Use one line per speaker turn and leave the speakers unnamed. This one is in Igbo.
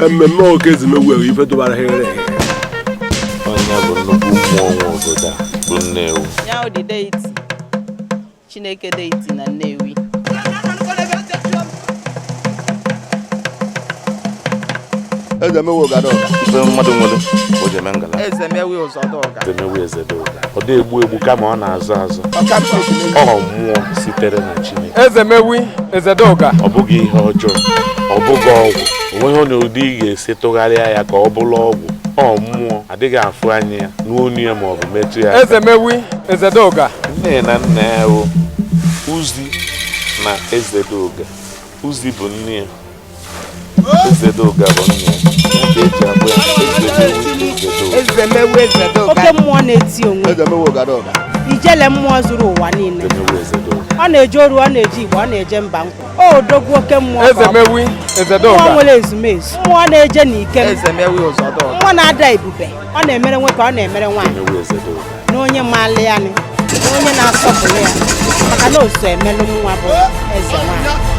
Mmemme oke ezemewi ahụ ife dụbara ha ere.
Onye bụ nnukwu mmụọ nwe obodo a bụ Nnewi.
Ya the deity, Chineke deity na Nnewi.
Ezemewi Ogadoga.
Ife mmadụ nwere o ji eme ngala.
Ezemewi Ụzọdọga.
Ezemewi Ezedoga. Ọ dị egbu egbu kama ọ na-azọ azọ. Ọ mmụọ sitere na Chineke.
Ezemewi Ezedoga.
Ọ bụghị ihe ọjọọ, ọ bụghị ọgwụ. O nweghị na ụdị ị ga-esi tụgharịa ya ka ọ bụrụ ọgwụ. Ọ mmụọ adịghị afụ anya ya n'onu ya ma ọ bụ metụ ya aka.
Ezemewi Ezedoga.
Nne na nna ya bụ Uzi na Ezedoga. Uzi bụ nne ya, Ezedoga bụ nna ya. Ya ka eji akpọ ya Ezemewi Ezedoga.
Ezemewi Ezedoga.
Oke mmụọ na-eti onwe.
Ezemewi Ogadoga.
Ijele mmụọ zuru ụwa niile.
Ezemewi Ezedoga.
Ọ na-eje oru, ọ na-eje Igbo, ọ na-eje mba nkwụ. O odogwu oke mmụọ ka ọ bụ.
Ezemewi
Mmụọ
Ezedoga.
nwere ezumezu, mmụọ na-eje n'ikem.
Ezemewi Ụzọdọga.
Mmụọ na-ada ebube, ọ na-emere nwoke, ọ na-emere nwaanyị.
Ezemewi Ezedoga.
Na onye maali ya, na onye na-asọpụrụ ya, maka na o so emelụ nwa bụ eze nwaanyị.